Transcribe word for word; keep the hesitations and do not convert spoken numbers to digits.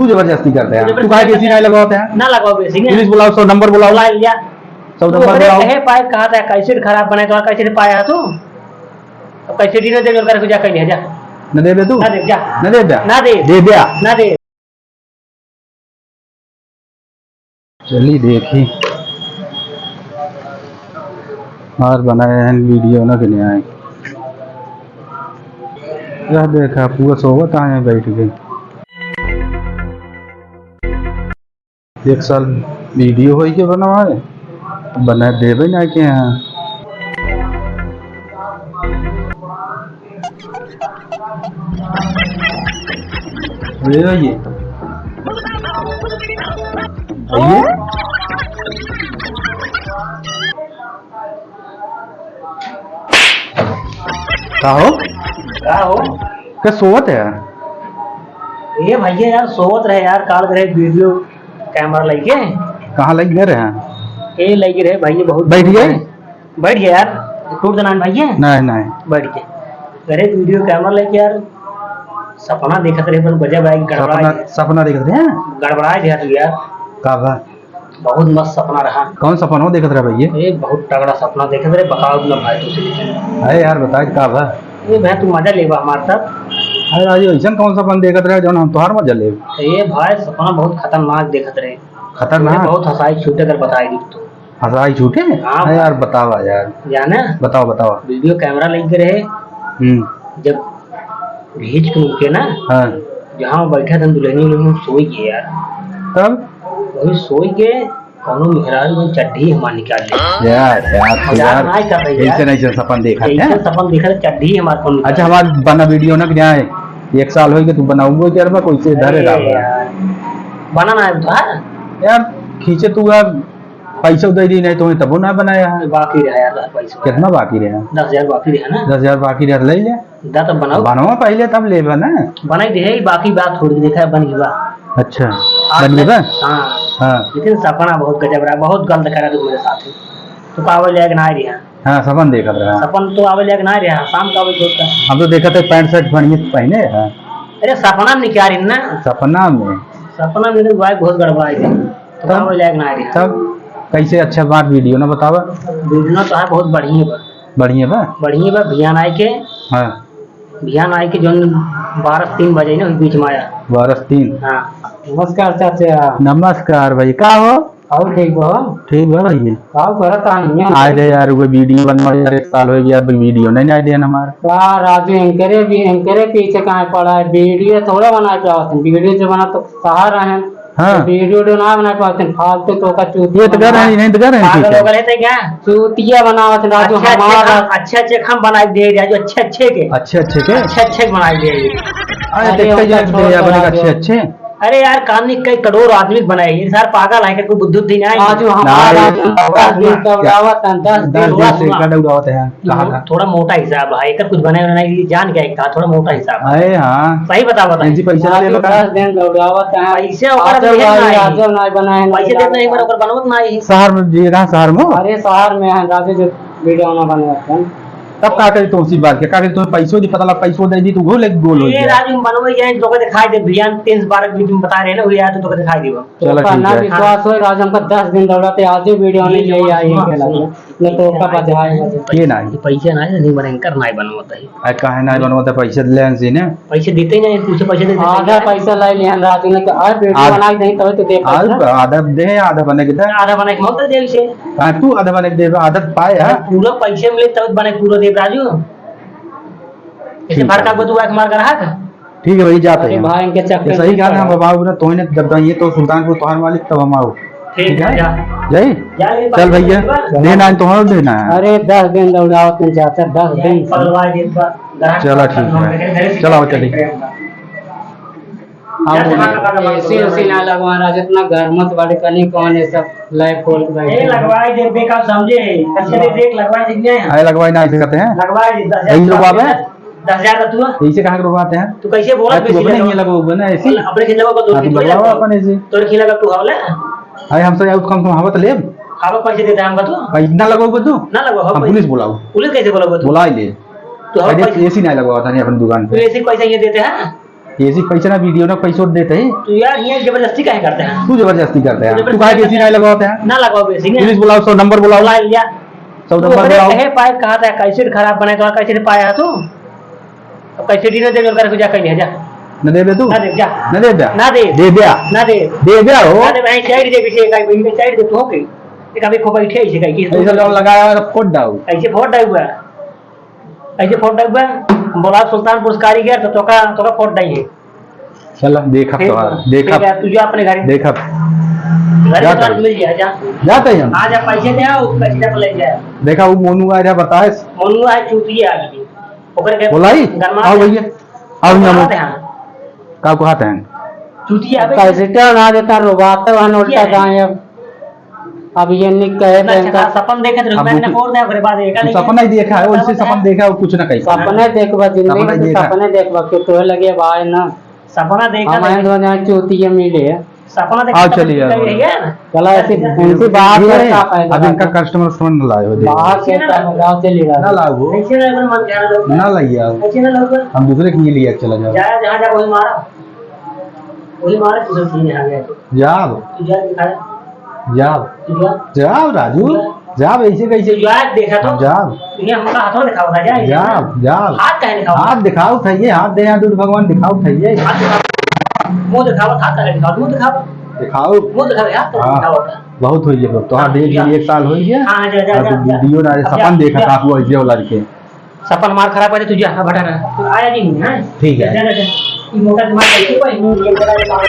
जबरदस्ती करते हैं। तू काहे जबरदस्ती AC नहीं लगवाते हैं? ना लगवाओ AC ना। पुलिस बुलाओ, सौ नंबर बुलाओ। बुला लिया। सौ तू नंबर अरे बुलाओ। कहे पाए, कहा था कैसेट खराब बने तो कैसेट पाया है तू? अब कैसेट ही ना दे, कर जा, कहीं नहीं जा। न देबे तू? ना दे, जा। न देबे? ना दे। दे दे। ना दे। चली देखी, और बनाए हैं वीडियो ना के नहीं आए। यह देखा, पूरा सोवत आए हैं बैठ के। एक साल वीडियो होई के बनवाए, बना देबे ना के यहाँ। अरे भैया, भैया, का हो? का हो? का सोवत है? ए भैया यार, सोवत रहे यार, काल रहे वीडियो कैमरा लेके। कहाँ लग गए रहे? ए लग रहे भैया, बहुत बैठ गए? बैठ गया यार, टूट देना है भाई ये। नहीं, नहीं। बैठ के। अरे वीडियो कैमरा लेके यार, सपना देखत रहे, पर गजब आए, गड़बड़ा सपना, गया। सपना देखत रहे हैं? गड़बड़ा गया तू यार। का बा? बहुत मस्त सपना रहा। कौन सपना देखत रहे भैया? ए, बहुत तगड़ा सपना देखत रहे, बताओ ना भाई तुझे। अरे यार, बता का बा? ए भाई, तू मजा लेबा हमार साथ। अरे राजू, ऐसा कौन सपना देखत रहे जौन हम तोहार मजा लेब? ए भाई, सपना बहुत खतरनाक देखत रहे। खतरनाक? अरे, बहुत हंसाई छूटे अगर बताई दी तो। हंसाई छूटे? हाँ अरे भाई। यार, बतावा यार। जाना? बताओ, बताओ। वीडियो कैमरा लेके रहे। हम्म। जब घींच के उनके ना, हाँ। जहाँ बैठा था दुल्हनी, उन्हें सोई गए यार। तब? वही सोई के कौनो मेहरारू में चड्ढी हमार निकाल ले। यार, यार, मजाक यार, नहीं कर रही यार। ऐसे नहीं, ऐसे सपन देखा ऐसे है। सपन देखा, चड्ढी हमार कौन निकाल अच्छा, ले? हमार बना वीडियो ना कि जाए, एक साल होई के तू बनाऊंगो यार, मैं कोई से धरे अरे रहा। यार, बना ना है तो, हाँ? यार, खींचे तू यार, पैसा दे दी, नहीं तो तबो ना बनाया है। बाकी रहा यार, पैसा। कितना बाकी रहा? दस हजार बाकी रहा ना। दस हजार बाकी रहा, ले ले। दा तो बनाओ। बनवा पहले, तब लेबा ना। बनाई दे, ई बाकी बात थोड़ी देखा है, बन गई बा। अच्छा, आज बन गई तक बा? हाँ। हाँ। लेकिन सपना बहुत गजब रहा, बहुत गलत करा तू मेरे साथ। तू का आवे लायक ना रहा। हाँ, सपन देखत रहा। सपन तो आवे लायक ना रहा, शाम का आवे दोस्त का। हम तो देखत है पैंट शर्ट बढ़िया से पहने है। अरे सपना में क्या रही ना? सपना में। सपना में तो भाई बहुत गड़बड़ा है। तो तब? आवे लायक ना रहा। तब कैसे अच्छा बात वीडियो ना बतावा? वीडियो ना तो है बहुत बढ़िया बा। बढ़िया बा? बढ़िया बा, भियान आए के। हाँ। भियान आए के जौन बारह तीन बजे ना, ओहि बीच में आया। बारह तीन? हाँ। नमस्कार चाचा। नमस्कार भाई, का हो? और ठीक बा? ठीक बा भाई। का करत आनी है? आए रे यार, वो वीडियो बनवा यार, एक साल हो गया, अब वीडियो नहीं आए देन हमार। का राजू, एंकरे भी, एंकरे पीछे कहाँ पड़ा है? वीडियो थोड़ा बना के आवत है, वीडियो जो बना तो कहा रहे हैं। हाँ। तो वीडियो उडियो ना बना पाते, फालतू तो का चूतिया ये तो कर रहे हैं, बनावत। नहीं तो कर रहे हैं, पागल ठीक है। हो गए थे क्या? चूतिया बनावत राजू, अच्छे, अच्छे हमारा। काम, अच्छे, अच्छे काम बनाई दे राजू, अच्छे, अच्छे के। अच्छे, अच्छे के? अच्छे, अच्छे बनाई दे। अरे, अरे, देखते उनका जाए छोड़ भैया, दो बने राजू। अच्छे, अच्छे। अरे यार, काम नहीं, कई करोड़ आदमी बनाए, ये सार पागल है, कोई बुद्धि उद्धि नहीं है। राजू, हमारा ना, राजू, दस दिन का उड़ावत है, दस दिन दस दिन से हुआ। का उड़ावत है। कहाँ का? थोड़ा मोटा हिसाब है, एकर कुछ बने बनाए, ये जान क्या है, कहा थोड़ा मोटा हिसाब है। अरे हाँ। सही बता, बता। इनसे पैसा ले लो का? दस दिन दौड़ावत है। पैसे ओकर अच्छा देत भाई, नहीं। राजू नहीं बनाए हैं, पैसे देत नहीं, पर ओकर बनवत नहीं। शहर में जी रहा, शहर में? अरे शहर में है, राजू जो वीडियो ना बनवत है। तब का करी तुमसे बात के, का करी तुम्हें पैसों की पता लगा, पैसों दे दी तो वो लेके गोल हो ये गया। राजू हम बनवे जाए, तो दिखाई दे भैया, तीन से बारह वीडियो में बता रहे हैं ना, वो यार तो दिखाई देबो। चलो, तो ठीक ना है। विश्वास हो, राजू हमका दस दिन दौड़ाते, आज ही वीडियो ये नहीं ले आई, सुनो, सुनो। नहीं तो ओका बजाए। ये नहीं। ये पैसा नहीं, नहीं बने, कर नहीं बनवत है। आ, काहे नहीं बनवत है? पैसा ले आन से ने। पैसे देते ही नहीं, पूछे पैसे देते आधा नहीं। पैसा लाई लिहन राजू ने, तो आज वीडियो आध-, बना के नहीं, तब तो दे आज पैसा। आधा दे, आधा बने के दे। आधा बने के मत दे इसे। हाँ, तू आधा बने के दे, आधा पाए, हाँ। पूरा पैसे मिले तब बने, पूरा दे राजू। इसे ठीक भड़का है। को तू आके मार कर हाथ। ठीक है भाई, जाते अरे हैं। भाई, इनके चक्कर ये सही में कहा ना, पड़ा। हम आओ ना, तोहने जब ये तो सुल्तानपुर तोहार मालिक, तब हम आओ। ठीक ठीक है, है? जा। जाई? जा, ये चल भैया, बात कर। देना है, तोहार देना है। अरे, दस दिन दौड़ाओ तुम चाचा, दस दिन। पगलवा के एक बार ग्राहक चलो, ठीक है। खत्म हो गए, चलो, चलिए। जा, हाँ, जा, बोलिए। जा, जा, AC उसी ना लगवा रहा, जितना घर मत वाले कनी कौन है सब। लाइव कॉल पे बैठे ए, हैं। लगवाए दे, बेकार समझे। अच्छा, दे, देख, लगवाए दे, नहीं है। अरे, लगवाए ना, दिक्कत है। लगवाए दे, दस हजार यही लोग आवे? दस हजार का तू है। ऐसे कहाँ के लगवाते हैं? तू कैसे बोला, अरे, तू किसी अपने जगह? ही लगवाओगे ना, ऐसे? अपने खिलाफ का तू हाँ, तू थोड़ी लगवाओ लगवाओ। अपन ऐसे। तोर खिलाफ का तू हवले? अरे, हमसे यार कम से कम हवा तो ले। हवा पैसे देते हैं हमका तू? भाई, इतना लगवाओगे तू? ना लगवाओ, हम पैसे। पुलिस बुलाओ। पुलिस कैसे बुलाओगे तू? बुला ही ले। तू हवा अरे, पैसे AC नहीं लगवाता नहीं अपन दुकान तू पे। AC पैसे ये देते हैं? एसी पैसा ना, वीडियो ना पैसो देते हैं। तो यार, ये जबरदस्ती काहे करते हैं? तू जबरदस्ती करते हैं। तू काहे एसी नहीं लगवाते हैं? ना लगवाओ एसी, ना। पुलिस बुलाओ, सौ नंबर बुलाओ। बुला लिया। सौ नंबर बुलाओ। कहे पाए, कहा था, कैसेट खराब बने तो कैसेट पाया है तू? अब कैसेट ही ना दे, कर जा, कहीं जा। न देबे तू? ना दे, जा। न देबे? ना दे। दे द्या। ना दे। दे द्या हो। ना दे, भाई, साइड दे, पीछे का, इनके साइड दे, तू हो गई। एक अभी खो बैठे, ऐसे कहीं की ऐसे लोग लगाया हुआ, फोड़ डाउ। ऐसे फोड़ डाउ हुआ। ऐसे फोड़ डाउ हुआ। बोला सुल्तानपुर से कारीगर, तो तोका, तोका फोड़ डाई है। चला, देखब ठीक तोहार, बा। देखब। ठीक है, तू जा अपने घरे। देखब। घरे जात तो है। मिल जाए, जा। जात है हम। आज आप पैसे दे आओ, पैसे आप ले जाए। देखा, वो मोनू आ रहा, बताए। मोनू आए, चूतिया आ गई। ओकरे के बोलाई? गरमा आओ दे। भैया। आओ, गरमा यहाँ। दे, हाँ। का को हाथ है? चूतिया अब बे। कैसे क्या ना देता, रोबाते वहाँ नोटता चूतिया है। कहाँ है अब? अब ये निक कहे इतना तो अच्छा इनका था, सपन देखे तो अब मैंने वो फोड़ दिया, ओकरे बाद एक तू नहीं सपना ही देखा है, सपना वैसे देखा सपन है। देखा है, वो कुछ ना कही। सपने देखबा, जिंदगी सपना में देखा। सपने देखबा, कि तोहे लगे भाई ना। सपना देखा हमारे था। दो जहाँ चूतिया मिले है। सपना देखा आओ, था, चलिए, चूतिया आओ। मिले है। चला, ऐसी, इनसी बात ये करता है, अब इनका कस्टमर फोन न लाए हो, देखो। बाहर से ना, काम गाँव चली रहा ना है। लाओ। ऐसे ना, मन ध्यान दो। ना लाइए आओ। ऐसे ना लाओ। हम दूसरे के लिए लिया चला जाओ। जाया जहाँ जा, वही मारा। वही मारा, तुझे समझ आ गया। जाओ। तू जा दिखा। जाओ। तू जा। जाओ राजू। जा। जाओ, ऐसे कैसे? तू जा, देखा तो। हम जाओ। ये हमका हाथों दिखाओ ना, जा। जाओ, जाओ। हाथ काहे दिखाओ? हाथ दिखाओ, उठाइए, हाथ दे, यहाँ दूध भगवान दिखाओ, उठाइए। हाथ दिखाओ। मुंह दिखाओ, हाथ काहे दिखाओ? मुंह दिखाओ। दिखाओ। मुंह दिखाओ, हाथ काहे हाँ। दिखाओ? बहुत हो गया, तो हाँ, देख जा। लिए, एक साल हो गया। हाँ, जा, जा, अब जा, जा। वीडियो ना, अब सपन जा, देखा जा। था, वो ऐसे वाला के। सपन हमार खराब करे, तू जा, अब हटा ना। तू आया नहीं, हाँ? ठीक है। जा, जा, जा। ये मोटा दिमाग है, तू कोई नहीं, ये बड़ा दिमाग।